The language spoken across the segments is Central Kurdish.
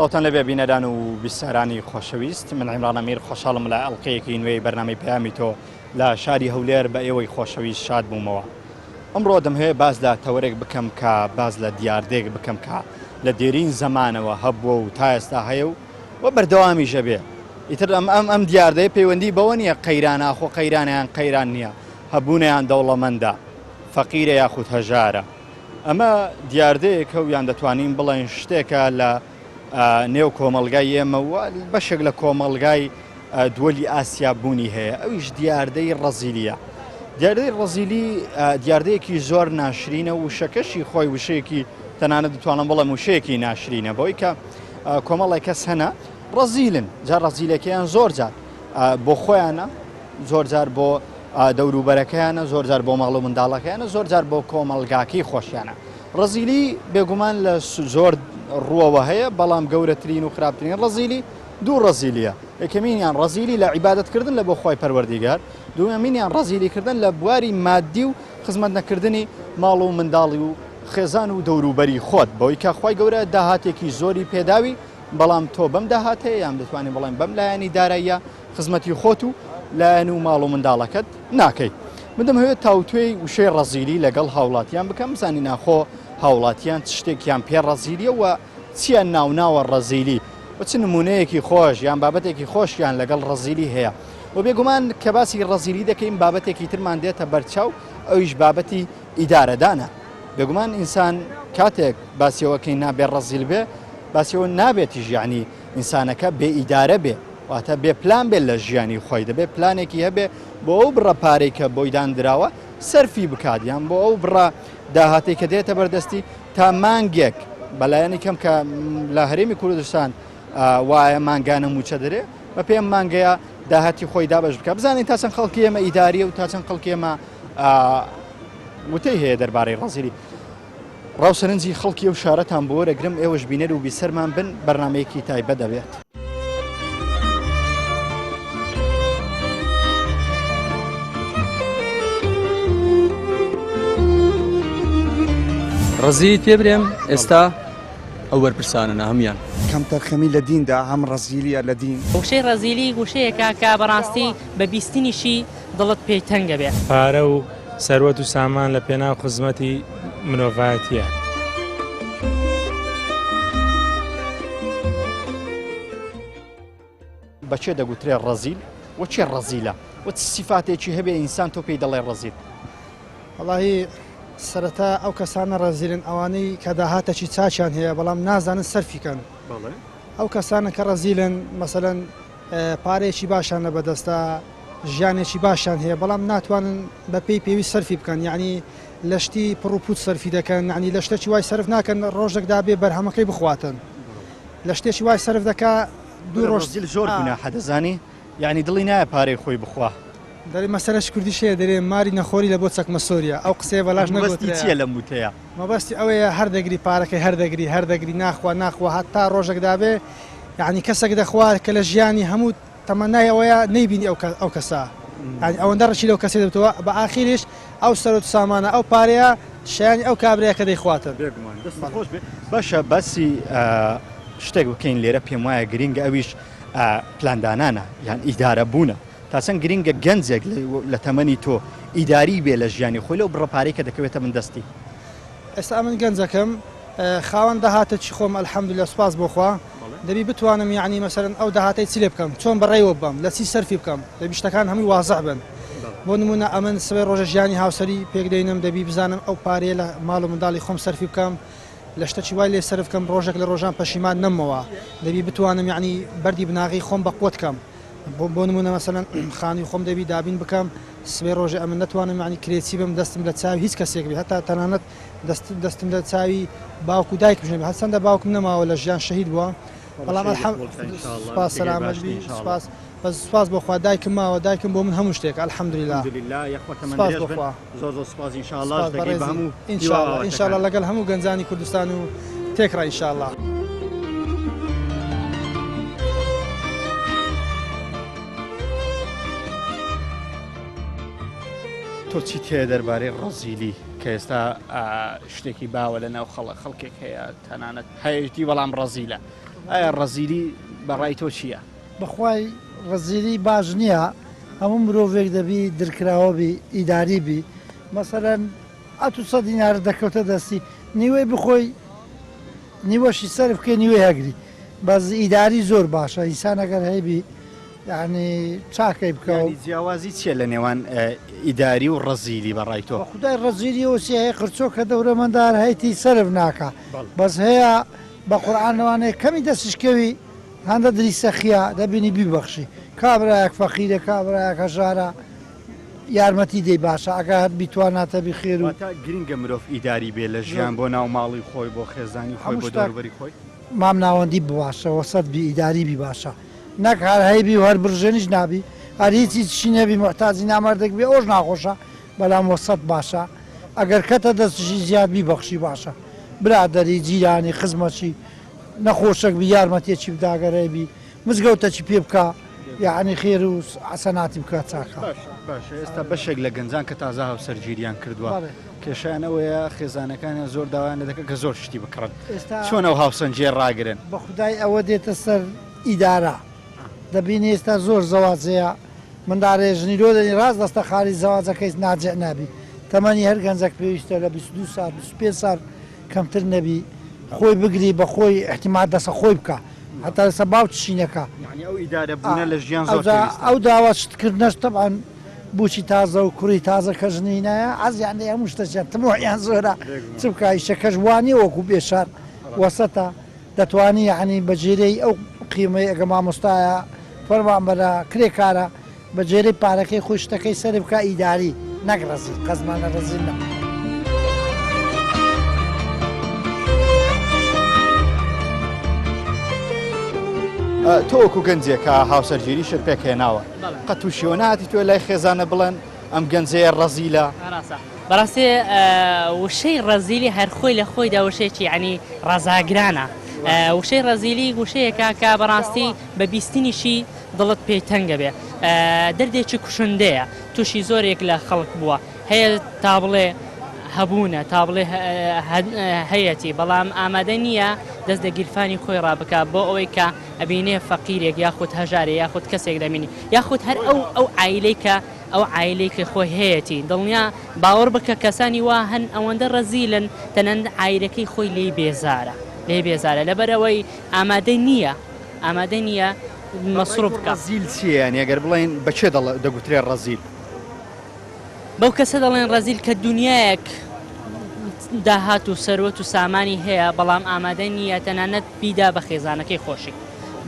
سڵاوتان لەبێ بینەران و بیسەرانی خۆشەویست من عیمران ئەمیر خۆشحاڵم لە ئەڵلقەیەکی نوێی بەرنامەی پەیامی تۆ لە شاری هەولێر بە ئێوەی خۆشەویست شاد بوومەوە ئەمڕۆ دەمهەوێت باس لە تەوەرێک بکەم کە باس لە دیاردەیەک بکەم کە لە دێرین زەمانەوە هەبووە و تا ئێستا هەیە و و بەردەوامیش ئەبێ ئیتر ئەم ئەم ئەم دیاردەیە پەیوەندی بەوە نییە قەیران ئاخۆ قەیرانە یان قەیران نییە هەبوونە یان دەوڵەمەندە فەقیرە یاخود هەژارە ئەمە دیاردەیەکە و یان دەتوانین بڵێن شتێکە لە نێو کۆمەڵگای ئێمە و بەشێک لە کۆمەڵگای دووەلی ئاسیا بوونی هەیە ئەویش دیاردەی ڕەزیلیە. دیاردەی ڕەزیلی دیاردەیەکی زۆر ناشرینە و وشەکەشی خۆی وشەیەکی تەنانەت دەتوانم بڵێم وشەیەکی ناشرینە بەوەی کە کۆمەڵێک کەس هەنە ڕەزیلن جا ڕەزیلەکەیان زۆر جار بۆ خۆیانە زۆر جار بۆ دەوروبەرەکەیانە زۆر جار بۆ ماڵ و منداڵەکەیانە زۆر جار بۆ کۆمەڵگاکەی خۆشیانە ڕەزیلی بێگومان لە زۆر ڕووەوە هەیە بەڵام گەورەترین و خراپترین ڕەزیلی دوو ڕەزیلیە، یەکەمینیان ڕەزیلی لە عیبادەت کردن لە بۆ خوای پەروەردیگار، دووەمینیان ڕەزیلی کردن لە بواری مادی و خزمەت نەکردنی ماڵ و منداڵی و خێزان و دەوروبەری خۆت بەوەی کە خوای گەورە داهاتێکی زۆری پێداوی بەڵام تۆ بەم داهاتەیە یان دەتوانین بڵێن بەم لایەنی داراییە خزمەتی خۆت و لایەن و ماڵ و منداڵەکەت ناکەی. من دەمهەوێت تاوتوێی وشەی ڕەزیلی لەگەڵ هاوڵاتیان بکەم بزانین ئاخۆ هاوڵاتیان چ شتێکیان پێ ڕەزیلیە و چیان ناوناوە ڕەزیلی و چ نمونەیەکی خۆش یان بابەتێکی خۆشیان لەگەڵ ڕەزیلی هەیە و بێگومان کە باسی ڕەزیلی دەکەین بابەتێکی ترمان دێتە بەرچاو ئەویش بابەتی ئیدارەدانە بێگومان ئینسان کاتێک باسیەوەکەی نابێ ڕەزیل بێ باسیەوە نابێتیش یعنی ئینسانەکە بێ ئیدارە بێ واتە بێ پلان بێت لە ژیانی خۆی دەبێت پلانێکی هەبێ بۆ ئەو بڕە پارەی کە بۆی داندراوە سەرفی بکات یان بۆ ئەو بڕە داهاتەی کە دێتە بەردەستی تا مانگێک بەلایەنی کەم کە لە هەرێمی کوردستان وایە مانگانە موچە دەرێ بە پێم مانگەیە داهاتی خۆی دابش بکە بزانین تا چەند خەڵکی ئێمە ئیداریە و تا چەند خەڵکی ئێمە وتەی هەیە دەربارەی ڕەزیلی ڕاو سەرنجی خەڵکی ئەو شارەتان بۆ وەرەگرم ئێوەش بینەر و بیسەرمان بن بەرنمەیەکی تایبەت دەبێت. ڕەزیلیت پێ برێم ئێستا ئەو بەرپرسانەنە هەموویان. کەمتەرخەمی لە دیندا هەم ڕەزیلیە لە دین. وشەی ڕەزیلی وشەیەکە کە بەڕاستی بە بیستنیشی دڵت پێی تەنگ ئەبێ. پارە و سەروەت و سامان لە پێناو خزمەتی مرۆڤایەتییە. بە کێ دەگوترێ ڕەزیل و کێ ڕەزیلە و چ سیفاتێکی هەبێ ئینسان تۆ پێی دەڵێ ڕەزیل؟ وەڵاهی سەرەتا ئەو کەسانە ڕەزیلن ئەوانەی کە داهاتەکی چاکیان هەیە بەڵام نازانن سەرفی کەن ئەو کەسانە کە ڕەزیلن مەسەلەن پارەیەکی باشیان لە بەدەستە ژیانێکی باشیان هەیە بەڵام ناتوانن بە پێی پێویست سەرفی بکەن یعنی لە شتی پڕ و پوچ سەرفی دەکەن یعنی لە شتێکی وای سەرف ناکەن ڕۆژێک دابێ بەرهەمەکەی بخواتن لە شتێکی وای سەرف دەکا دوو ڕۆژ ڕەزیل زۆر گوناحە دەزانی یعنی دڵی نایە پارەی خۆی بخوا. دەرێ مەسەلەش کوردیش هەیە دەرێ ماری نەخۆری لە بۆ چەکمە سۆریە ئەو قسەیە بەلاش مەبەستی نەگۆترایە. چیە لەم وتەیە؟ مەبەستی ئەوەیە هەر دەگری پارەکەی هەر دەگری هەر دەگری ناخوا ناخوا هەتا ڕۆژێک دابێ یعنی کەسێک دەخوا کە لە ژیانی هەموو تەمەنای ئەوەیە نەیبینی ئەو ئەو کەسە یعنی ئەوەندە ڕکی لەو کەسەی دەبێتەوە بە ئاخیریش ئەو سەرۆت سامانە ئەو پارەیە شایانی ئەو کابرایە کە دەیخواتن. بێگومان دەستت خۆش بێ باشە باسی شتێک بکەین لێرە پێم وایە گرینگە ئەویش پلاندانانە یان ئیدارە بوونە تا چەند گرینگە گەنجێک لە تەمەنی تۆ ئیداری بێ لە ژیانی خۆی لەو بڕە پارەی کە دەکەوێتە بن دەستی. ئێستا ئەمن گەنجەکەم خاوەن داهاتەکی خۆم الحمدللە سوپاس بۆ خوا دەبی بتوانم یەعنی مەسەلەن ئەو داهاتەی چی لێ بکەم چۆن بەڕێوە ببەم لە چی سەرفی بکەم دەبی شتەکان هەمووی وازح بن بۆ نمونە ئەمن سبەی ڕۆژە ژیانی هاوسەری پێک دێنم دەبی بزانم ئەو پارەیە لە ماڵ و منداڵی خۆم سەرفی بکەم لە شتەکی وای لێ سەرف کەم ڕۆژێک لە ڕۆژان پەشیمان نەمەوە دەبی بتوانم یەعنی بەردی بناغەی خۆم بەقوەت کەم بۆ نمونە مەسەلەن خانووی خۆم دەبی دابین بکەم سبەی ڕۆژێ ئەمن نەتوانم یەعنی کرێچی بم دەستم لە چاوی هیچ کەسێک بێ هەتا تەنانەت دەست دەستم لە چاوی باوک و دایکم نەبێ هەرچەندە باوکم نەماوە لە ژیان شەهید بووە بەڵام الحمد سوپاس سەلامەت بی سوپاس بەس سوپاس بۆ خوا دایکم ماوە دایکم بۆ من هەموو شتێکە الحمدللە الحمدللە یەخوا تەمەن سوپاس درێژ بۆ بن خوا زۆر زۆر سوپاس ان شاء الله سوپاس دەگەی بە بەڕێزی هەموو ان هیوا شاء الله ان شاء الله ئاواتەکانت. لەگەڵ هەموو گەنجانی کوردستان و. تێکڕا ئینشاءاللە. تۆ چیت هەیە دەربارەی ڕەزیلی کە ئێستا شتێکی باوە لە ناو خەڵک خەڵکێک هەیە تەنانەت هەیەتی بەڵام ڕەزیلە ئایا ڕەزیلی بەڕای تۆ چییە؟ بەخوای ڕەزیلی باش نییە هەموو مرۆڤێک دەبی درکراوە بی ئیداری بی مەسەلەن ئەتوو سە دینارت دەکەوتە دەستی نیوەی بخۆی نیوەشی سەرف بکەی نیوەی هەگری بەس ئیداری زۆر باشە ئینسان ئەگەر هەیبی یعنی چاکەی بکە و یانی جیاوازی چییە لە نێوان ئیداری و ڕەزیلی بە ڕای تۆ؟ بە خودای ڕەزیلی ئەوسی هەیە قرچۆ کە دەورەمەندار هەیتی سەرف ناکا بەس هەیە بە قورعان لەوانەیە کەمی دەستیش کەوی هەندە دری سەخیە دەبینی بیبەخشی کابرایەک فەقیرە کابرایەک هەژارە یارمەتی دەی باشە ئەگەر هەر بیتواناتەبی خێر و. واتە گرنگە مرۆڤ ئیداری بێ لە ژیان بۆ ناو ماڵی خۆی بۆ خێزانی خۆی هەموو بۆ شتەک دەوروبەری خۆی. مام ناوەندی باشە وەسەت بی ئیداری بی باشە نەک هەر هەیبی و هەر بڕژێنیش نابی هەر هیچ هیچشی نەبی موحتاجی نامەردێک بی ئەوەش ناخۆشە بەلام وەسەت باشە ئەگەر کەتە دەستشی زیاد بیبەخشی باشە برادەری جیرانی خزمەچی نەخۆشەک بی یارمەتیەکی بدا گەر هەیبی مزگەوتەکی پێ بکا یەعنی خێر و حەسەناتی بکا چاکە. باشە باشە ئێستا بەشێک لە گەنجان کە تازە هاوسەرگیریان کردووە بەڵێ. کێشەیان ئەوەیە خێزانەکانیان زۆر داوایان لێ دەکەن کە زۆر شتی بکڕن ئێستا چۆن ئەو هاوسەنگییە ڕاگرن؟ بە خودای ئەوە دێتە سەر ئیدارە دەبینی ئێستا زۆر زەواج هەیە مندارێ ژنی لۆ دەنی ڕاست دەستە خالی زەواجەکەیت ناجع نابی تەمەنی هەر گەنجەک پێویستە لە 22 سال 25 سال کەمتر نەبی خۆی بگری بە خۆی ئیعتیماد لەسە خۆی بکا هەتا لەسە باوکیشی نەکا. یەعنی ئەو ئیدارە بوونە لە ژیان زۆر ئەوجا پێویستە. ئەو داوا شت کردنەش تەبعەن بووکی تازە و کوڕی تازە کە ژنی نایە حەزیان لێیە هەموو شتەکیان تموحیان زۆرە چ بکا ئیشەکەش وا نیە وەکوو بێشار وەسەتە دەتوانی یەعنی بە جێرەی ئەو قیمەی ئەگە مامۆستایە فەرمانبەرە کرێکارە بە جێرەی پارەکەی خۆی شتەکەی سەرف بکا ئیداری نەک ڕەزیل قەزمانە ڕەزیل نا. تۆ وەکو گەنجێک کە هاوسەرگیریشت پێکهێناوە قەت تووشیەوە نهاتی تۆ لای خێزانە بڵێن ئەم گەنجەیە ڕەزیلە؟ ڕاستە بەڕاستی وشەی ڕەزیلی هەر خۆی لە خۆیدا وشەیەکی یعنی ڕەزاگرانە وشەی ڕەزیلی وشەیەکە کە بەڕاستی بە بیستنیشی دڵت پێی تەنگە بێ دەردێکی کوشندەیە تووشی زۆرێک لە خەڵک بووە هەیە تا بڵێ هەبوونە تا بڵێ هەیەتی بەڵام ئامادە نییە دەست لە گیرفانی خۆی ڕابکا بۆ ئەوەی کە ئەبینێ فەقیرێک یاخود هەژارێ یاخود کەسێک دەبینی یاخود هەر ئەو ئەو عایلەی کە ئەو عایلەی کە خۆی هەیەتی دڵنیا باوەڕ بکە کەسانی وا هەن ئەوەندە ڕەزیلن تەنانەت عایلەکەی خۆی لێی بێزارە لێی بێزارە لەبەرئەوەی ئامادە نییە ئامادە نییە مەسروف بکا. ڕەزیل چییە یانی ئەگەر بڵێین بە کێ دەگوترێ ڕەزیل؟ بەو کەسە دەڵێن ڕەزیل کە دونیایەک داهات و سەروەت و سامانی هەیە بەڵام ئامادە نییە تەنانەت بیدا بە خێزانەکەی خۆشی.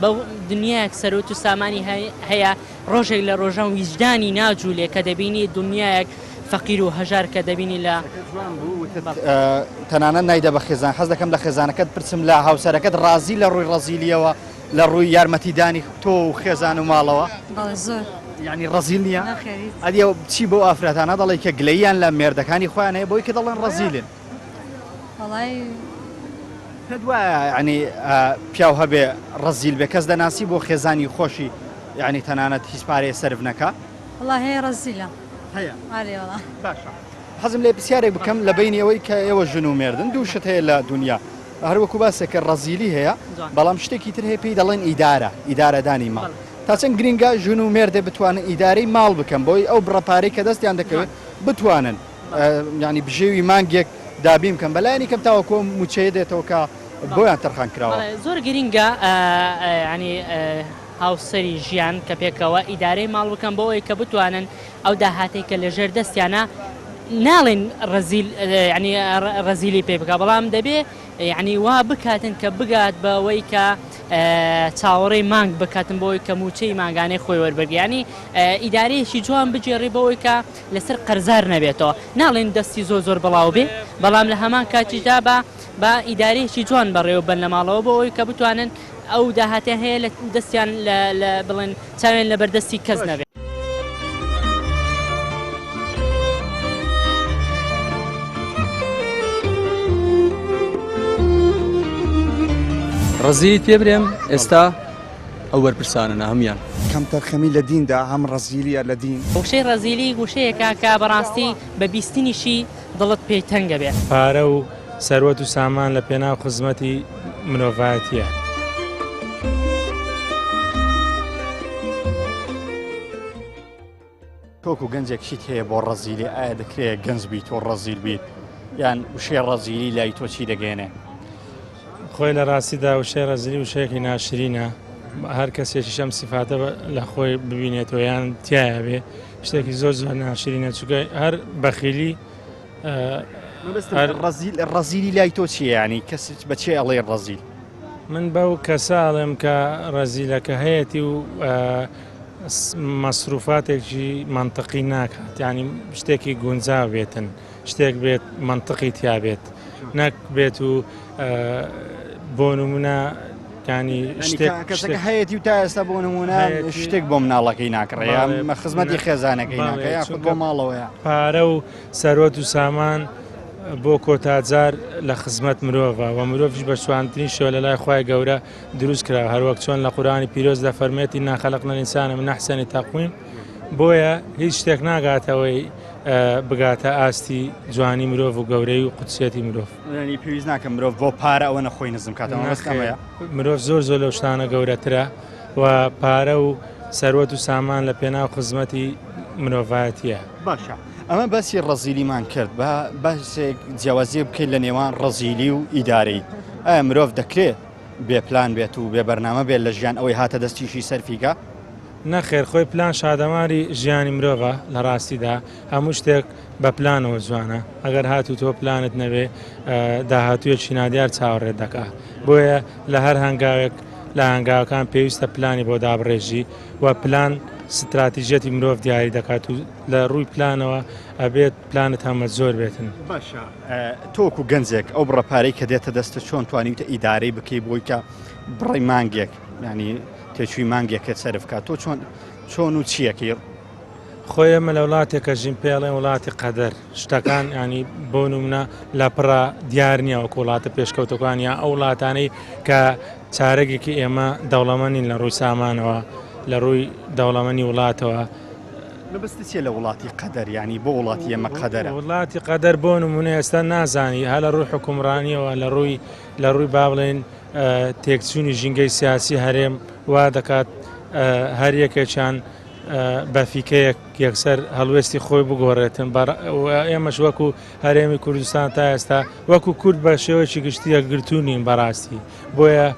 بەو دنیایەک سەروەت و سامانی هەیە ڕۆژێک لە ڕۆژان ویژدانی ناجولێ کە دەبینی دنیایەک فەقیر و هەژار کە دەبینی لە. جوان بوو وتت تەنانەت نایدە بە خێزان حەز دەکەم لە خێزانەکەت پرسم لە هاوسەرەکەت ڕازی لە ڕووی ڕەزیلیەوە لە ڕووی یارمەتیدانی تۆ و خێزان و ماڵەوە؟ بەڵێ زۆر. یعنی ڕەزیل نییە؟ نەخێر هیچ. ئەدی چی بەو ئافرەتانە دەڵێی کە گلەییان لە مێردەکانی خۆیان هەیە بەوەی کە دەڵێن ڕەزیلن؟ وەڵای. پێت وایە یعنی پیاو هەبێ ڕەزیل بێ کەس دەناسی بۆ خێزانی خۆشی یعنی تەنانەت هیچ پارەیە سەرف نەکا؟ وەڵا هەیە ڕەزیلە. هەیە؟ ئەرێ وەڵا. باشە حەزم لێ پرسیارێک بکەم لە بەینی ئەوەی کە ئێوە ژن و مێردن دوو شت هەیە لە دونیا هەر وەکو باسێک کە ڕەزیلی هەیە بەڵام شتێکی تر هەیە پێی دەڵێن ئیدارە ئیدارەدانی ماڵ تا چەند گرینگە ژن و مێردێ بتوانن ئیدارەی ماڵ بکەن بۆی ئەو بڕە پارەی کە دەستیان دەکەوێت بتوانن ینی بژێوی مانگێک دابین بکەن بەلایەنی کەم تاوەکو ئەو مووچەیە دێتەوە کە بۆیان تەرخان کراوە. زۆر گرینگە ینی هاوسەری ژیان کە پێکەوە ئیدارەی ماڵ بکەن بۆ ئەوەی کە بتوانن ئەو داهاتەی کە لەژێر دەستیانە ناڵێن ڕەزیل یعنی ڕەزیلی پێ بکە بەڵام دەبێ یعنی وا بکاتن کە بگات بەوەی کە چاوەڕێی مانگ بکاتن بۆی کە موچەی مانگانەی خۆی وەربگری ینی ئیدارەیەکی جوان بگێڕی بەوەی کە لەسەر قەرزار نەبێتەوە ناڵێن دەستی زۆر زۆر بڵاو بێ بەڵام لە هەمان کاتیشدا بە بە ئیدارەیەکی جوان بەڕێوە بن لە ماڵەوە بۆ ئەوەی کە بتوانن ئەو داهاتیان هەیە لە دەستیان لە بڵێن چاویان لە بەردەستی کەس نەبێت. ڕەزیلیت پێ برێم ئێستا ئەو بەرپرسانەنە هەموویان. کەمتەرخەمی لە دیندا هەم ڕەزیلیە لە دین. وشەی ڕەزیلی وشەیەکە کە بەڕاستی بە بیستنیشی دڵت پێی تەنگە بێ. پارە و سەروەت و سامان لە پێناو خزمەتی مرۆڤایەتییە. تۆکو گەنجێک چیت هەیە بۆ ڕەزیلی ئایا دەکرێت گەنج بیت و ڕەزیل بیت یان وشەی ڕەزیلی لای تۆ چی دەگەێنێ؟ خۆی لە ڕاستیدا وشەی ڕەزیلی وشەیەکی ناشرینە هەر کەسێکیش ئەم سیفاتە لە خۆی ببینێتەوە یان تایە بێ شتێکی زۆر زۆر ناشرینە چونکە هەر بەخیلی ڕەزیلی لای تۆ چیە ینی کەس بە چێ ئەڵێ ڕەزیل؟ من بەو کەسە ئەڵێم کە ڕەزیلەکە هەیەتی و مەسروفاتێکی مەنتقی ناکات یعنی شتێکی گونجاو بێتن شتێک بێت مەنتقی تیا بێت نەک بێت و بۆ نمونە ینی شتێک کەسەکە هەیەی و تا ئێستا بۆ نمونە شتێک بۆ مناڵەکەی ناکڕێ خزمەتی خێزانەکەی ناکە یاخود بۆ ماڵەوەیە پارە و سەروەت و سامان بۆ کۆتاجار لە خزمەت مرۆڤە و مرۆڤیش بە جوانترین شێوە لە لای خوای گەورە دروست کراوە هەروەک چۆن لە قورئانی پیرۆز دەفەرمێت انا خلقنا الانسان من احسن تقویم بۆیە هیچ شتێک ناگاتەوەی بگاتە ئاستی جوانی مرۆڤ و گەورەی و قودسیەتی مرۆڤ. یانی پێویست ناکە مرۆڤ بۆ پارە ئەوە نەخۆی نزم کاتەوە ئەمەیە مرۆڤ زۆر زۆر لەو شتانە گەورەترە و پارە و سەروەت و سامان لە پێناو خزمەتی مرۆڤایەتیە. باشە ئەمە باسی ڕەزیلیمان کرد با باسێک جیاوازیە بکەیت لە نێوان ڕەزیلی و ئیدارەی ئایا مرۆڤ دەکرێت بێ پلان بێت و بێ بەرنامە بێت لە ژیان ئەوەی هاتە دەستیشی سەرفیکە؟ نەخێر خۆی پلان شادەماری ژیانی مرۆڤە لە ڕاستیدا هەموو شتێک بە پلانەوە جوانە ئەگەر هاتوو تۆ پلانت نەبێ داهاتوویەکی نادیار چاوەڕێت دەکا بۆیە لە هەر هەنگاوێک لە هەنگاوەکان پێویستە پلانی بۆ دابڕێژی و پلان ستراتیژیەتی مرۆڤ دیاری دەکات و لە ڕووی پلانەوە ئەبێت پلانت هەمە زۆر بێتن. باشە تۆ وەکو گەنجێک ئەو بڕە پارەی کە دێتە دەستت چۆن توانیوتە ئیدارەی بکەی بۆی کە بڕی مانگێک ینی تێچووی مانگێکت سەرف کات تۆ چۆن چۆن و چیەکەی؟ خۆی ئێمە لە وڵاتێکە ژین پێڵێن وڵاتی قەدەر شتەکان ینی بۆ نمونە لە پڕە دیار نییە وەکو وڵاتە پێشکەوتەکان یا ئەو وڵاتانەی کە چارەگێکی ئێمە دەوڵەمەنین لە ڕووی سامانەوە لە ڕووی دەوڵەمەنی وڵاتەوە. مەبەستت چیە لە وڵاتی قەدەر یانی بۆ وڵاتی ئێمە قەدەرە؟ وڵاتی قەدەر بۆ نمونە ئێستا نازانی هە لە ڕووی حکومڕانیەوە لە ڕووی لە ڕووی با بڵێن تێکچوونی ژینگەی سیاسی هەرێم وا دەکات هەر یەکێکیان بە فیکەیەک یەکسەر هەڵوێستی خۆی بگۆڕێتن ئێمەش وەکو هەرێمی کوردستان تا ئێستا وەکو کورد بە شێوەیەکی گشتی یەکگرتوو نین بەڕاستی بۆیە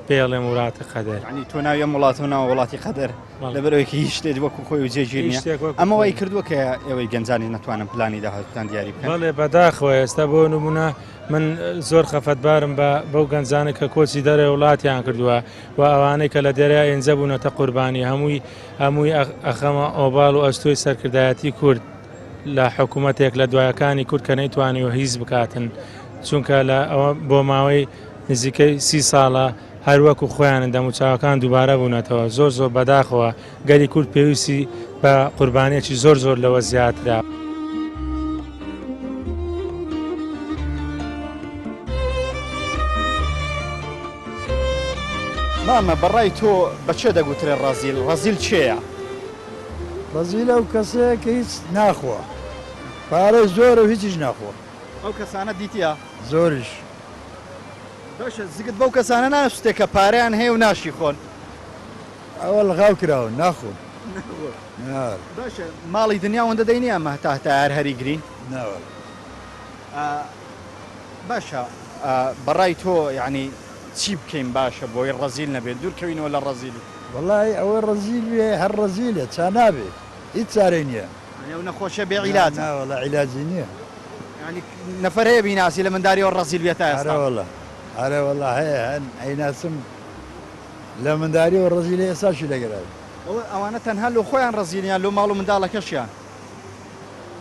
پێڵێم وڵاتی قەدەر. یانی تۆ ناوی ئەم وڵاتە و ناوە وڵاتی قەدەر لەبەرئەوەی کە هیچ شتێک وەکو خۆی و جێگیر نییە ئەمە وای کردووە کە ئێوەی گەنجانی نەتوانن پلانی داهاتووتان دیاری بکەن. بەڵێ بەداخەوە ئێستا بۆ نمونە من زۆر خەفەتبارم بە بەو گەنجانە کە کۆچی دەرێ وڵاتیان کردووە و ئەوانەی کە لە دەریا ئێنجە بوونەتە قوربانی هەمووی هەمووی ئەخەمە ئۆباڵ و ئەستۆی سەرکردایەتی کورد لە حکوومەتێک لە دوایەکانی کورد کە نەیتوانیوە هیچ بکاتن چونکە لە ئەوە بۆ ماوەی نزیکەی سی ساڵە هەر وەکو خۆیانن دەموچاوەکان دووبارە بوونەتەوە زۆر زۆر بەداخەوە گەلی کورد پێویستی بە قوربانیەکی زۆر زۆر لەوە زیاترە. مامە بەڕای تۆ بە چێ دەگوترێ ڕەزیل؟ ڕەزیل چێیە؟ ڕەزیل ئەو کەسەیە کە هیچ ناخوا پارەی زۆرە و هیچیش ناخوا. ئەو کەسانەت دیتیە؟ زۆریش. باشە زگت بەو کەسانە ناسوتێ کە پارەیان هەیە و ناشی خۆن؟ ئەوە لغاو کراون ناخۆن. باشە ماڵی دنیا ئەوەندە دەی نیە ئەمە هەتا هەتایە هەر هەری گرین؟ ناوەڵا. باشە بەڕای تۆ یانی چی بکەین باشە بۆی ڕەزیل نەبێت دوور کەوینەوە لە ڕەزیلی؟ وەڵاهی ئەوەی ڕەزیل بێ هەر ڕەزیلە چا نابێ هیچ چارەی نیە. یانی ئەو نەخۆشیە بێ عیلاجە؟ نا وەڵا عیلاجی نیە. یانی نەفەر هەیە بیناسی لە منداریەوە ڕەزیل بێ تا ئێستا؟ ئەرەوەڵا ئەرەوەڵا هەیە هەن ئەیناسم لە منداریەوە ڕەزیلە ئێستاشی لەگەرا. ئەوە ئەوانە تەنها لۆ خۆیان ڕەزیلن یان لۆ ماڵ و منداڵەکەشیان؟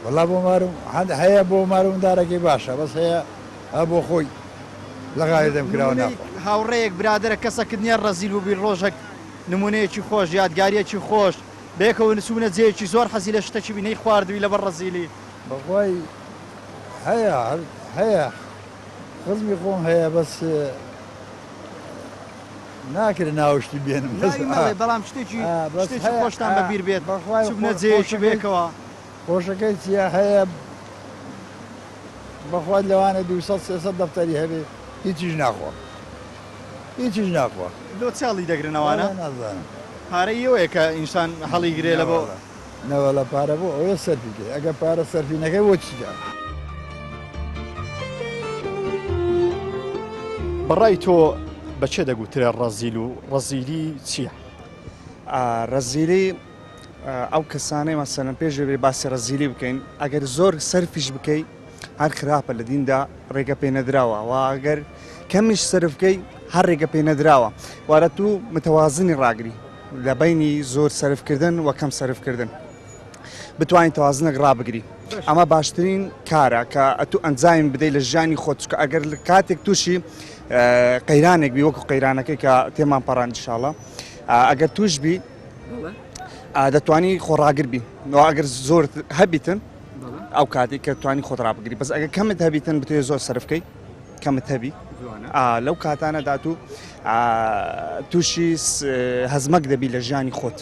وەڵا بۆ مار و هەند هەیە بۆ مار و مندارەکەی باشە بەس هەیە هە بۆ خۆی لە غاوی دەم کراوە نمونەی ناخوا. هاوڕێیەک برادەرە کەسەکت نیە ڕەزیل بوبی ڕۆژەک نمونەیەکی خۆش یادگاریەکی خۆش بەیەکەوە نچوبنە جێیەکی زۆر حەزی لە شتەکی بی نەیخواردبی لەبەر ڕەزیلی. بەخوای هەیە هەر هەیە خزمی خۆم هەیە بەس. ناکرێ ناوشتی بێنم ناوی مەڵێ بەڵام شتێکی شتێکی خۆشتان بە بیر بێت چوبنە جێیەکی بەیەکەوە. خۆشەکەی چیە هەیە بەخوا لەوانە 200 300 دەفتەری هەبێ هیچیش ناخوا هیچیش ناخوا. لۆ چ هەڵی دەگرن ئەوانە؟ وەڵا نازانم. پارەی ئێوەیە کە ئینسان هەڵی گرێ لە بۆ. نەوەڵا پارە بۆ ئەوەیە سەرفی کەی ئەگەر پارە سەرفی نەکەی بۆ چیتە؟ بەڕای تۆ بە کێ دەگوترێ ڕەزیل و ڕەزیلی چییە؟ ڕەزیلی ئەو کەسانەی مەسەلەن پێش بێ باسی ڕەزیلی بکەین ئەگەر زۆر سەرفیش بکەی هەر خراپە لە دیندا ڕێگە پێ نەدراوە و ئەگەر کەمیش سەرف بکەی هەر ڕێگە پێ نەدراوە وارە تو متوازنی ڕاگری لە بەینی زۆر سەرفکردن و کەم سەرفکردن بتوانین تەوازنێک ڕابگری ئەمە باشترین کارە کە ئەتو ئەنجامی بدەیت لە ژیانی خۆت چکە ئەگەر کاتێک تووشی قەیرانێک بی وەکو قەیرانەکەی کە تێمان پەڕاند ئینشاڵڵا ئەگەر توش بی دەتوانی خۆڕاگر بی ئەگەر زۆر هەبیتن ئەو کاتێک کە توانی خۆت ڕابگری بەس ئەگەر کەمت هەبیتن بتێ زۆر سەرفکەی کەمت هەبی لەو کاتانە دات و تووشی هەزمەک دەبی لە ژیانی خۆت.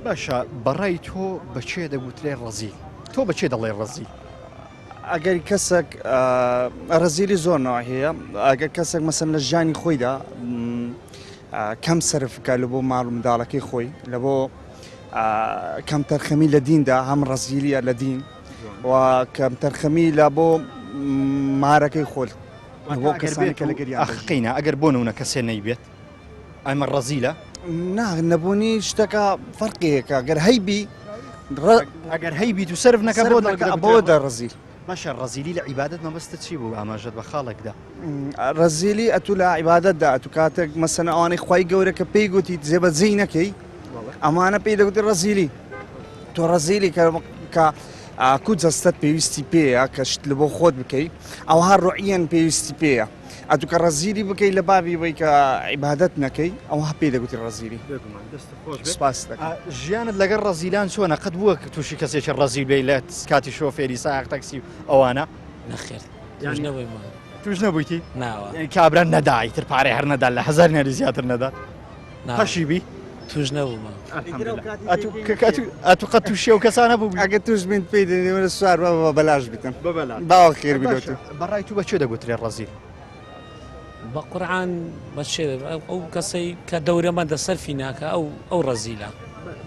باشە بەڕای تۆ بە کێ دەگوترێ ڕەزیل؟ تۆ بە کێ دەڵێ ڕەزیل؟ ئەگەر کەسێک ڕەزیلی زۆر نەوە هەیە ئەگەر کەسێک مەسەن لە ژیانی خۆیدا کەم سەرف بکە لە بۆ ماڵ و منداڵەکەی خۆی لە بۆ کەم تەرخەمی لە دیندا هەم ڕەزیلیە لە دین و کەم تەرخەمی لە بۆ مارەکەی خۆت بۆ کەسانی کە لەگەریان ئەخقینە ئەگەر بۆ نمونە کەسێ نەیبێت ئەمە ڕەزیلە؟ نا نەبوونی شتەکە فەرقێکە گەر هەیبی ئەگەر هەیبیت و سەرف نەکە بۆ بۆ دەڕزیل باشە ڕەزیلی لە عیبادەت مەبەستت چی بوو ئاماژەت بە خاڵێک دا؟ ڕەزیلی ئەتوو لە عیبادەتدا ئەتوو کاتێک مەسەلەن ئەوانەی خوای گەورە کە پێی گوتی جێبەجێی نەکەی ئەمانە پێی دەگوتی ڕەزیلی تۆ ڕەزیلی کە کە ئاکو جەستەت پێویستی پێیە کە شت لە بۆ خۆت بکەی ئەوها ڕوعیەن پێویستی پێیە ئەتوو کە ڕەزیلی بکەی لە بابی وەی کە عیبادەت نەکەی ئەوها پێی دەگوتی ڕەزیلی بێگومان دەست خۆش بێت. سپاست دەکەم. ژیانت لەگەڵ ڕەزیلان چۆنە؟ قەت بووە کە تووشی کەسێکی ڕەزیل بی لە کاتی شۆفێری سایەق تەکسی و ئەوانە؟ نەخێر توش نەبوویمە. توش نەبوویتی؟ ناوە. یعنی کابرا نەدا ئیتر پارەی هەر نەدا لە هەزار نێری زیاتر نەدا؟ هەشی بی؟ توش نەبوومە. ئەتو قەت تووشی ئەو کەسانە بوو؟ ئەگەر توش بین پێی دەنێ وەرە سوار بە بە بەلاش بیتم. بە بەلاش. باوە خێر بی لۆ تو. بەڕای تو بە کێ دەگوترێ ڕەزیل؟ بە قورعان بە چێ ئەو کەسەی کە دەورەمەندە سەرفی ناکە ئەو ئەو ڕەزیلە.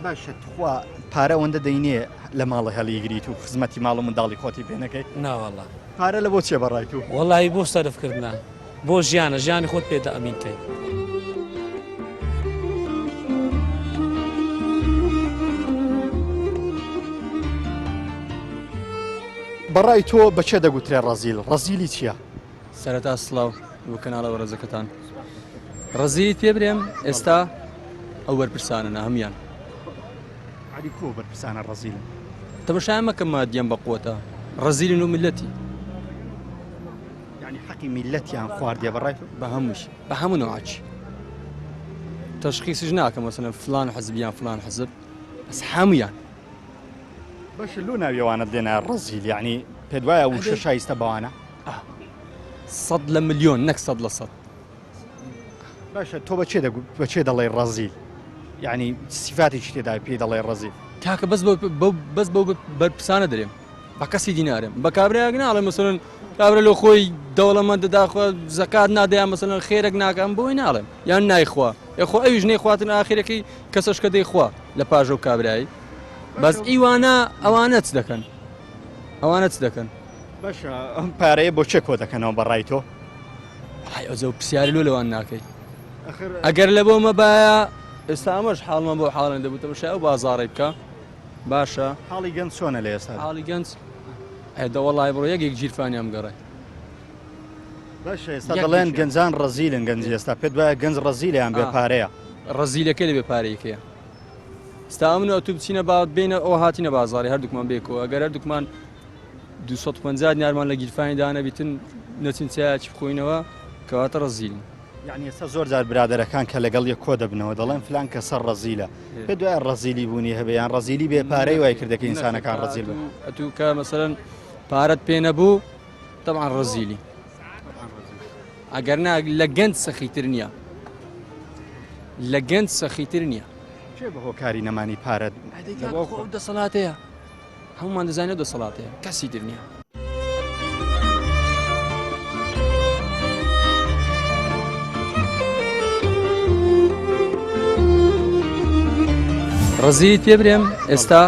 باشە تخوا پارە ئەوەندە دەینێ لە ماڵە هەڵیگریت و خزمەتی ماڵ و منداڵی خۆتی پێ نەکەی؟ ناوەڵا. پارە لە بۆ چیە بەڕای تو؟ وەڵی بۆ سەرف کردنە بۆ ژیانە ژیانی خۆت پێ دەئەمین کەی. بەڕای تۆ بە کێ دەگوترێ ڕەزیل؟ ڕەزیلی چییە؟ سەرەتا سڵاو بۆ کەناڵە بەڕێزەکەتان. ڕەزیلیت پێ برێم ئێستا ئەو بەرپرسانەنە هەموان. عەلی کو بەرپرسانە ڕەزیلن؟ تەمەشای مەکە مادیان بە قوتە ڕەزیلن و میلەتی. یعنی حەقی میلەتیان خواردیە بەڕای تۆ؟ بە هەمووش بە هەموو نەوعەکی. تەشخیصیش ناکەم مەسەلەن فلان حزب یان فلان حزب بەس هەموویان. باشە لۆ ناوی ئەوانەت لێنا ڕەزیل یعنی پێت وایە وشە شایستە بەوانە؟ سەد لە ملیۆن نەک سەد لە سەد. باشە تۆ بە کێ دەگو بە کێ دەڵێی ڕەزیل یعنی سیفاتێکی تێدا پێی دەڵێ ڕەزیل؟ کاکە بەس بەو بەو بەس بەو بەرپرسانە دەرێم بە کەسی دینارێم بە کابرایەک ناڵێم مەسەلەن کابرا لۆ خۆی دەوڵەمەندە داخوا زەکات نادە یان مەسەلەن خێرێک ناکە ئەم بۆی ناڵێم یان نایخوا یاخۆ ئەویش نەیخواتن ئاخرەکەی کەسەش کە دەیخوا لە پاش ئەو کابرایی بەس ئیوانە ئەوانە چ دەکەن ئەوانە چ دەکەن؟ باشە ئەم پارەیە بۆ چێ کۆ دەکەنەوە بە ڕای تۆ؟ وەڵای ئەوجە پرسیاری لۆ لەوان ناکەی ئەگەر لە بۆ مەبایە ئێستا ئەمەش حاڵمان بۆ حاڵێن دەبوو تەمەشای ئەو بازاڕەی بکە باشە حاڵی گەنج چۆنە لە ئێستا حاڵی گەنج ئەدە وەڵای بڕۆ یەک یەک گیرفانیان بگەڕێ باشە ئێستا دەڵێن گەنجان ڕەزیلن گەنجی ئێستا پێت وایە گەنج ڕەزیلە یان بێ پارەیە؟ ڕەزیلەکەی لە بێ پارەیەکەیە ستا من و ئەتوو بچینە با بینە ئەو هاتینە بازاڕی هەردووکمان بێکەوە ئەگەر هەردووکمان 250 دینارمان لە گیرفانی دانەبیتن نەچین چایەکی بخۆینەوە کەواتە ڕەزیلین. یعنی ئێستا زۆر جار برادەرەکان کە لەگەڵ یەک کۆ دەبنەوە دەڵێن فلان کەسە ڕەزیلە پێت وایە ڕەزیلی بوونی هەبێ یان ڕەزیلی بێ پارەی وای کردە کە ئینسانەکان ڕەزیل بن؟ ئەتوو کە مەسەلەن پارەت پێ نەبوو تەبعەن ڕەزیلی ئەگەر نا لە گەنج سەخیتر نییە. لە گەنج سەخیتر نییە. کێ بە هۆکاری نەمانی پارە ئەدەی کاکە خۆ ئەو دەسەڵاتەیە هەمومان دەزانین ئەو دەسەڵاتەیە کەسی تر نییە. ڕەزیلیت پێ برێم ئێستا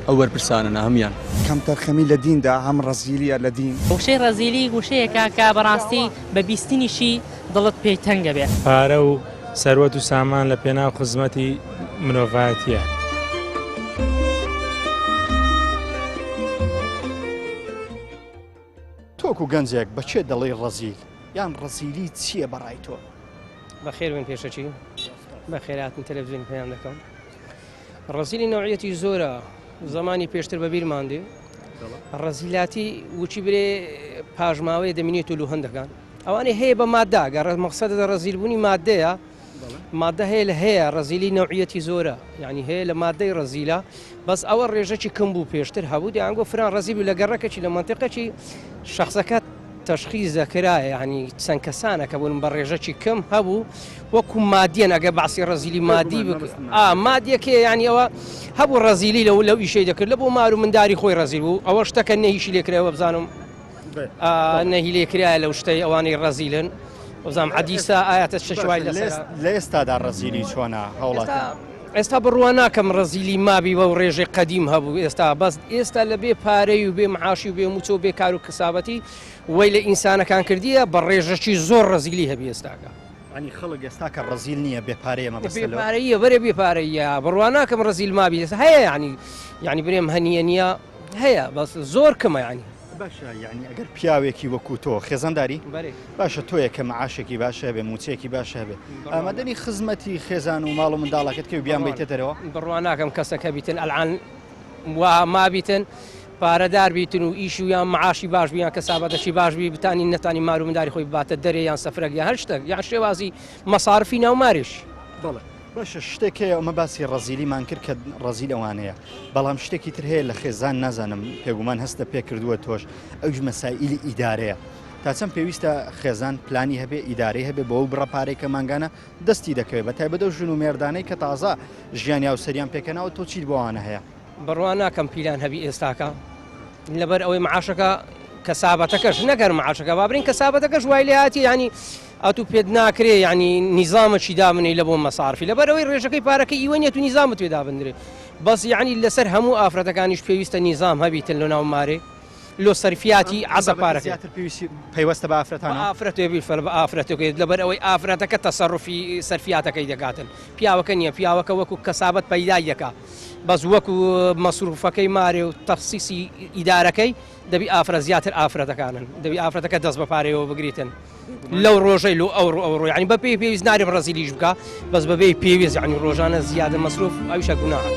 ئەو بەرپرسانەنە هەموان. کەمتەرخەمی لە دیندا هەم ڕەزیلیە لە دین. وشەی ڕەزیلی وشەیەکە کە بەڕاستی بە بیستنیشی دڵت پێی تەنگە بێ. پارە و سەروەت و سامان لە پێناو خزمەتی مرۆڤایەتییە. تۆ وەکو گەنجێک بە کێ دەڵێی ڕەزیل؟ یان ڕەزیلی چییە بە ڕای تۆ؟ بەخێر بن پێشەکی بەخێراتن تەلەفزیۆنی پەیام دەکەم ڕەزیلی نەوعیەتی زۆرە زمانی پێشتر بەبیرمان دێ ڕەزیلاتی وچی برێ پاشماوەیە دەمینێت و لو هەندەکان ئەوانەی هەیە بە مادە گەڕ مەقسەدە لە ڕەزیل بوونی مادەیە مادە هەیە لە هەیە ڕەزیلی نەوعیەتی زۆرە یعنی هەیە لە مادەی ڕەزیلە بەس ئەوە ڕێژەکی کەم بوو پێشتر هەبوو دەیانگۆ فران ڕەزیل بوو لە گەڕەکەکی لە مەنتیقەکی شەخسەکە تەشخیز دەکرا یعنی چەند کەسانە کە بوون بە ڕێژەکی کەم هەبوو وەکو مادیەن ئەگە باسی ڕەزیلی مادی بک ئا مادیەکەی یعنی ئەوە هەبوو ڕەزیلی لەو لەو ئیشەی دەکرد لە بۆ مار و منداری خۆی ڕەزیل بوو ئەوە شتەکە نەهیشی لێکرایەوە بزانم نەهی لێکرایە لەو شتەی ئەوانەی ڕەزیلن وەزام عەدیسە ئاەتە شەشوای لەسەر لە ئێستادا ڕەزیلی چۆنە هەوڵات ئێستا بڕوا ناکەم ڕەزیلی مابی بەو ڕێژەی قەدیم هەبوو ئێستا بەس ئێستا لە بێ پارەی و بێ معاشی و بێ موچە و بێ کار و کەسابەتی وەی لە ئینسانەکان کردیە بە ڕێژەکی زۆر ڕەزیلی هەبی ئێستاکە. ینی خەڵک ئێستا کە ڕەزیل نییە بێ پارەیە مەبەستە بێ پارەیە بەرێ بێ پارەیە بڕوا ناکەم ڕەزیل مابی ئێستا هەیە ینی ینی برێم هەنیە نییە هەیە بەس زۆر کەمە ینی. باشە یعنی ئەگەر پیاوێکی وەکو تۆ خێزانداری باشە تۆیە کە معاشێکی باش هەبێ موچەیەکی باش هەبێ ئامادەنی خزمەتی خێزان و ماڵ و منداڵەکەت کە بیان بیتە دەرەوە بڕوا ناکەم کەسەکە بیتن ئەلعان وا مابیتن پارەدار بیتن و ئیش و یان معاشی باش بیان کە سابەتەشی باش بی بتانی نەتانی مار و منداری خۆی باتە دەرێ یان سەفرەک یان هەر شتێک یان شێوازی مەسارفی ناو ماریش بەڵێ باشە شتێک هەیە ئەمە باسی ڕەزیلیمان کرد کە ڕەزیل ئەوانەیە بەڵام شتێکی تر هەیە لە خێزان نازانم پێگومان هەستە پێ کردووە تۆش ئەوش مەسائیلی ئیدارەیە تا چەند پێویستە خێزان پلانی هەبێ ئیدارەی هەبێ بۆ بڕە پارەی کە مانگانە دەستی دەکەوێت بە تایبەت ئەو ژن و مێردانەی کە تازە ژیانی هاوسەریان پێکەناوە تۆ چیت بۆ ئەوانە هەیە؟ بڕوا ناکەم پیلان هەبی ئێستاکە لەبەر ئەوەی معاشەکە کەسابەتەکەش نەگەر معاشەکە بابرین کەسابەتەکەش وای لێ هاتی ینی ئەتوو پێت ناکرێ یعنی نیزامەکی دابنێی لە بۆ مەسارفی لەبەر ئەوەی ڕێژەکەی پارەکەی ئیوە نیە تو نیزامت پێ دابندرێ بەس یعنی لەسەر هەموو ئافرەتەکانیش پێویستە نیزام هەبیتن لە ناو مارێ لۆ سەرفیاتی عەزە پارەکەی زیاتر پێویستی پەیوەستە بە ئافرەتانەوە؟ ئافرەتێ بیفەر بە ئافرەتەکەی لەبەر ئەوەی ئافرەتەکە تەسەروفی سەرفیاتەکەی دەکاتن پیاوەکە نییە پیاوەکە وەکو کەسابەت پەیدای دەکا بەس وەکو مەسروفەکەی مارێ و تەخسیسی ئیدارەکەی دەبی ئافرەت زیاتر ئافرەتەکانن دەبی ئافرەتەکە دەست بە پارەیەوە بگریتن لەو ڕۆژەی لۆ ئەو ڕۆ ئەو ڕۆ یعنی بە پێی پێویست نارێ ڕەزیلیش بکە بەس بەبێ پێویست یعنی ڕۆژانە زیادە مەسروف ئەویشە گوناحە.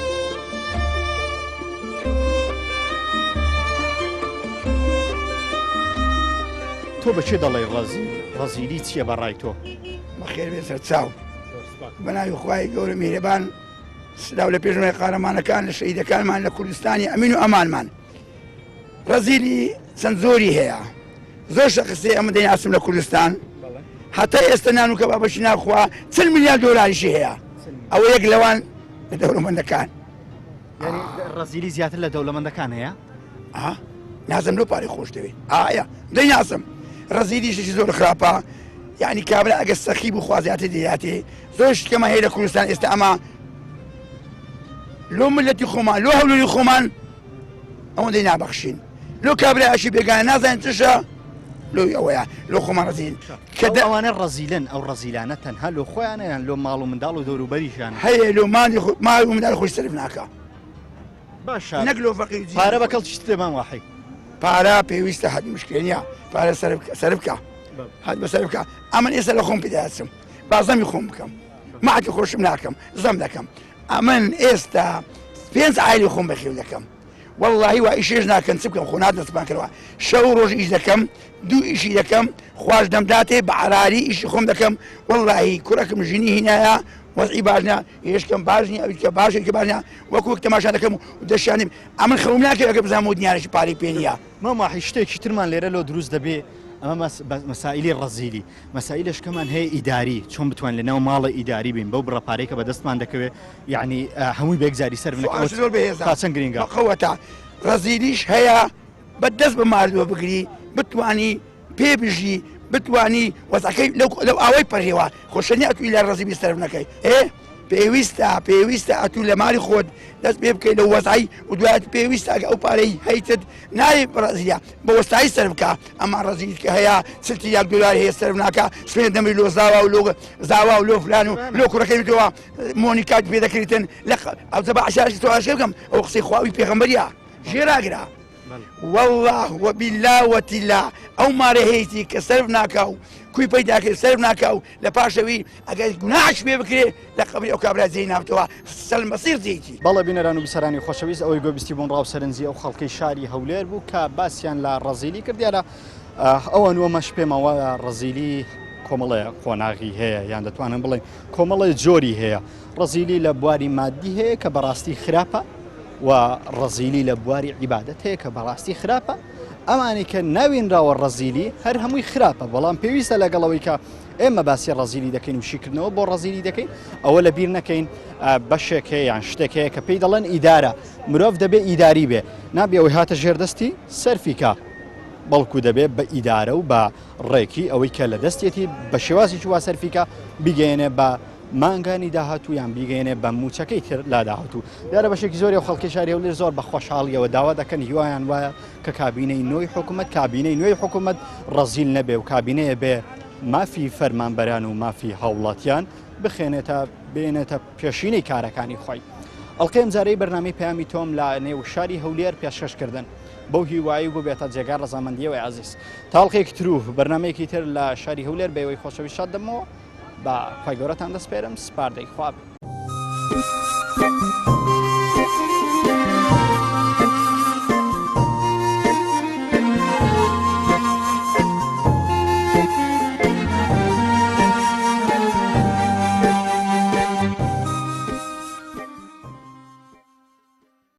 تۆ بە کێ دەڵێی ڕەزیل؟ ڕەزیلی چییە بە ڕای تۆ؟ بەخێر بێ سەرچاو بە ناوی خوای گەورە میهرەبان سلاو لە پێشمەرگە قارەمانەکان لە شەهیدەکانمان لە کوردستانی ئەمین و ئەمانمان ڕەزیلی چەند زۆری هەیە زۆر شەخسی ئەمە دەیناسم لە کوردستان هەتا ئێستا نان و کەبابەشی ناخوا چل میلیارد دۆلاریشی هەیە ئەوە یەک لەوان لە دەوڵەمەندەکان ڕەزیلی زیاتر لە دەوڵەمەندەکان هەیە نازم لۆ پارەی خۆش دەوێت ئایا دەیناسم ڕەزیلیشی زۆر خراپە یعنی کابرا ئەگەر سەخی بوو خوازیاتی دەیاتێ زۆر شتکەمە هەیە لە کوردستان ئێستا ئەمە لۆ ملەتی خۆمان لۆ هەولێری خۆمان ئەوەندەی نابەخشین لۆ کابرایەکی بێگانە نازانین چشە لۆی ئەوەیە لۆ خۆمان ڕەزیلین کە ئەوانە ڕەزیلن ئەو ڕەزیلانە تەنها لۆ خۆیانە یان لۆ ماڵ و منداڵ و دەوروبەریشیان هەیە لۆ ماڵی ماڵ و منداڵ خۆی سەرف ناکا باشە نەک لۆ فەقیر پارە بە کەڵکی چ تێمان واحی پارە پێویستە هەت مشکلە نییە پارە سەرف بکە هەت بە سەرف بکە ئەمن ئێستا لە خۆم پێداچم با زەمی خۆم بکەم مەعتی خۆشم ناکەم زەم دەکەم ئەمن ئێستا پێنج عایلی خۆم بەخێو دەکەم واللهی وا ئیشێش ناکەن چ بکەم خۆ نادەست پان کردەوە شەو ڕۆژ ئیش دەکەم دوو ئیشی دەکەم خواش دەمداتێ بە عراری ئیشی خۆم دەکەم واللهی کوڕەکم ژنی هینایە وەزعی باش نیە هێشکەم باش نیە ئەویکە باش کە باش نیە وەکو وەک تەماشا دەکەم و دەشیانیم ئەمن خەوم ناکەوێت کە بزانم و دنیارێکی پارەی پێ نییە ماماحی شتێکی ترمان لێرە لۆ دروست دەبێ. ئەمە مەسائلی ڕەزیلی مەسائلشکەمان هەیە ئیداری چۆن بتوان لە ناو ماڵە ئیداری بین بەو بڕە پارەی کە بەدەستمان دەکەوێت یعنی هەمووی بەیەکجاری سەرف نەکەوێت زۆر بەهێزە تا چەند گرینگە بەقەوەتە ڕەزیلیش هەیە بە دەست بە ماردووە بگری بتوانی پێ بژی بتوانی وەزعەکەی لەو ئاوای پەڕیوە خۆشە نیە ئەتوو لە ڕەزیلی سەرف نەکەی ئێ پێویستە پێویستە ئەتوو لە ماڵی خۆت دەست پێ بکەی لەو وەزعی و دوات پێویستە ئەگە ئەو پارەی هەیتت ناوی ڕەزیە بە وەستایی سەرف بکە ئەما ڕەزیل کە هەیە 40 تریاک دلار هەیە سەرف ناکە سوێن دەمری لۆ زاوا و لۆ زاوا و لۆ فلان و لۆ کوڕەکەی تۆوە مۆنیکات پێ دەکریتن لە ئەو زەبا عشارش تۆ ئاشکرا بکەم ئەو قسەی خواوی پێغەمبەریە ژێراگرە والله وبالله وتلا ئەو مارە هەیەتی کە سەرف ناکا و کوی پەیدا کرد سەرف ناکا و لە پاشەوی ئەگەر گوناحش پێ بکرێ لە قەبری ئەو کابرا جێی نابتەوە سەل مەسیر جێیتی. بەڵێ بینەران و بیسەرانی خۆشەویست ئەوەی گوێبیستی بوون ڕاو سەرنجی ئەو خەڵکەی شاری هەولێر بوو کە باسیان لە ڕەزیلی کرد دیارە ئەوان و ئەمەش پێمان وایە ڕەزیلی کۆمەڵێ قۆناغی هەیە یان دەتوانن بڵێن کۆمەڵێ جۆری هەیە ڕەزیلی لە بواری مادی هەیە کە بەڕاستی خراپە و ڕەزیلی لە بواری عیبادەت هەیە کە بەڕاستی خراپە ئەمانی کە ناوێنراوە ڕەزیلی هەر هەمووی خراپە بەڵام پێویستە لەگەڵەوەی کە ئێمە باسی ڕەزیلی دەکەین و شیکردنەوە بۆ ڕەزیلی دەکەین ئەوە لە بیر نەکەین بەشێک هەیە یان شتێک هەیە کە پێی دەڵێن ئیدارە مرۆڤ دەبێ ئیداری بێ نابێ ئەوەی هاتە ژێردەستی سەرفیکە بەڵکو دەبێت بە ئیدارە و بە ڕێکی ئەوەی کە لە دەستێتی بە شێوازێکی وا سەرفیکە بیگەیەنێ بە مانگانی داهاتوو یان بیگەیەنێ بە موچەکەی تر لا داهاتوو دیارە بەشێکی زۆری و خەڵکی شاری هەولێر زۆر بە خۆشحاڵیەوە داوا دەکەن هیوایان وایە کە کابینەی نوێی حکوومەت کابینەی نوێی حکوومەت ڕەزیل نەبێ و کابینەیە بێ مافی فەرمانبەران و مافی هاوڵاتیان بخێنێتە بێنێتە پێشینەی کارەکانی خۆی. ئەڵقەی ئەمجارەی بەرنامەی پەیامی تۆم لە نێو شاری هەولێر پێشکەشکردن بەو هیوایی ببێتە جێگای ڕەزامەندیەوەی ئازیز تا ئەڵقەیەکی تر و بەرنامەیەکی تر لە شاری هەولێر بەێوەی خۆشەویست شاد دەبمەوە بە خوای گەورەتان دەسپێرم سپاردەی خوا بێ.